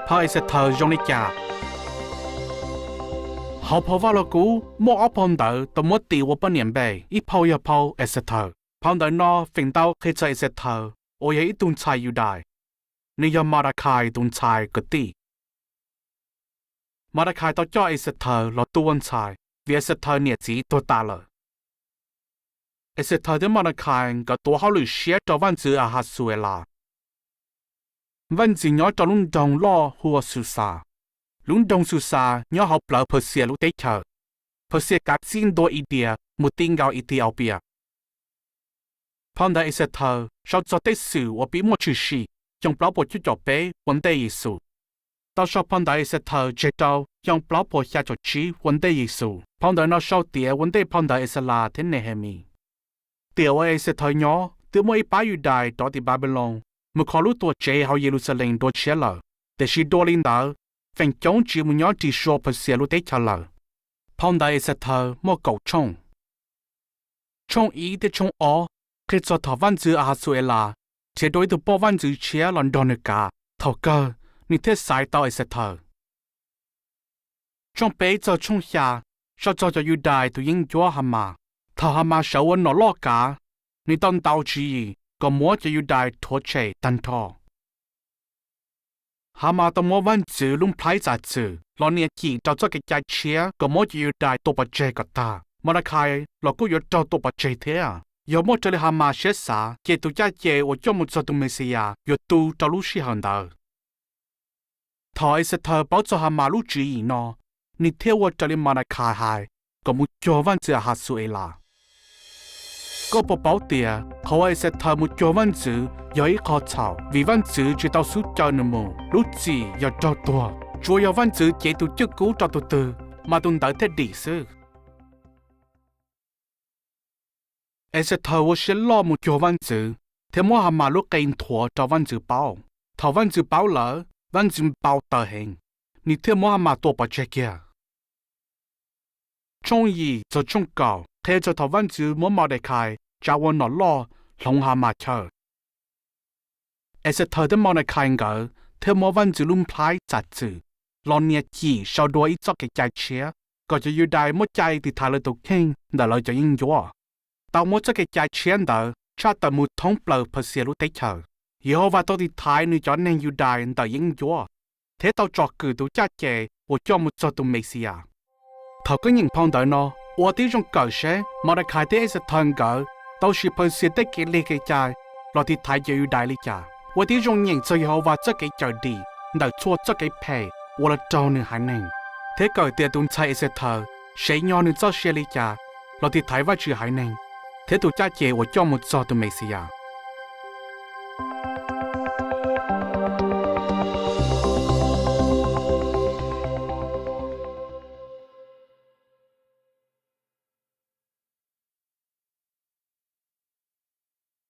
Phau Exethaws zoo li cas? Hauv phau Vajluskub muaj ob phau ntawv tau muab tis ua poj niam npe, ib phau yog phau Exethaws. Phau ntawv no feem ntau qhia txog Exethaws uas yog ib tug ntxhais Yudais, nws yog Madakhais tus ntxhais kwv tij. Madakhais tau coj Exethaws los tu ua ntxhais vim Exethaws niam txiv tuag tas lawm. Exethaws thiab Madakhais nkawd tuav hauj lwm siab rau vaj ntxwv Ahasuelas, vaj ntxwv nyob rau lub nroog loj hu ua Xuxas. Lub nroog Xuxas nyob hauv plawv Phaxias lub teb chaws. Phaxias kav txij ntua Idias mus ti nkaus Ithiaupias. Phau ntawv Exethaws sau txog tej xwm uas pib muaj tshwm sim xyoo plaub puas cuaj caum peb ua ntej Yexus. Tau sau phau ntawv Exethaws tseg rau xyoo plaub puas xya caum tsib ua ntej Yexus. Phau ntawv no sau tiav ua ntej phau ntawv Exelas thiab Nehemis. Tiam uas Exethaws nyob twb muaj ib pab Yudais rov tim Npanpiloos mus kho lub Tuamtsev hauv Yeluxalees dua tshiab lawm, tiam sis dua li ntawd, feem coob tsiv mus nyob ris sua Phaxias lub teb chaws lawm. Phau ntawv Exethaws muaj kaum tshooj. Tshooj ib thiab tshooj ob qhia txog thaum vaj ntxwv Ahasuelas nrhiav dua ib tug poj vaj ntxwv tshiab los nrog nws kav, thaum kawg nws thiaj xaiv tau Exethaws. Tshooj peb txog tshooj xya sau txog cov Yudais tus yeeb ncuab Hamas. Thaum Hamas sawv ua nom loj kav, nws tau ntaus tswv yim kom muab cov Yudais rhuav tshem tag nrho. Hamas tau muab vaj ntxwv lub nplhaib txam txwm los nias cim rau txoj kev cai tshiab kom muab cov Yudais tua pov tseg kom tag. Madakhais los kuj yuav raug tua pov tseg thiab. Yog muaj raws li Hamas siab xav, ces tus caj ces uas coj mus txog tus Mexiyas yuav tu rau lub sij hawm ntawd. Thaum Exethaws paub txog Hamas lub tswv yim no, nws thiaj ua raws li Madakhais hais kom mus cuag vaj ntxwv Ahasuelas. Koj puas paub tias qhov uas Exethaws mus cuag vaj ntxwv yog ib qho txhaum, vim vaj ntxwv tsis tau xub caw nws mus? Lub txim yog raug tuag. Tsuas yog vaj ntxwv cev tus cwj kub rau tus twg, mas tus ntawd thiaj dim xwb. Exethaws ua siab loj mus cuag vaj ntxwv thiab muab Hamas lub qe nthuav rau vaj ntxwv paub. Thaum vaj ntxwv paub lawm, vaj ntxwv npau taws heev, nws thiaj muab Hamas tua pov tseg kiag. Tshooj yim txog tshooj kaum qhia txog thaum vaj ntxwv muab Madakhais tsa ua nom loj hloov Hamas chaw. Exethaws thiab Madakhais nkawd thiaj muab vaj ntxwv lub nplhaib txam txwm los nias cim sau dua ib txoj kev cai tshiab kom cov Yudais muaj cai tiv thaiv lawv tus kheej ntawm lawv cov yeeb ncuab. Tau muab txoj kev cai tshiab ntawd tshaj tawm mus thoob plaws Phaxias lub teb chaws. Yehauvas tau tiv thaiv nws cov neeg Yudais ntawm yeeb ncuab thiab tau tsom kwm tus caj ces uas coj mus txog tus Mexiyas. Thaum koj nyeem phau ntawv no, ua tib zoo kawm seb Madakhais thiab Exethaws nkawd tau siv Phaxias tej kev li kev cai los tiv thaiv cov Yudais li cas. Ua tib zoo nyeem txog Yehauvas txoj kev cawm dim ntawm txhua txoj kev phem uas los raug nws haiv neeg, thiab kawm tias tus ntxhais Exethaws sev nyo nws txoj sia li cas los tiv thaiv Vajtswv haiv neeg thiab tus caj ces uas coj mus txog tus Mexiyas.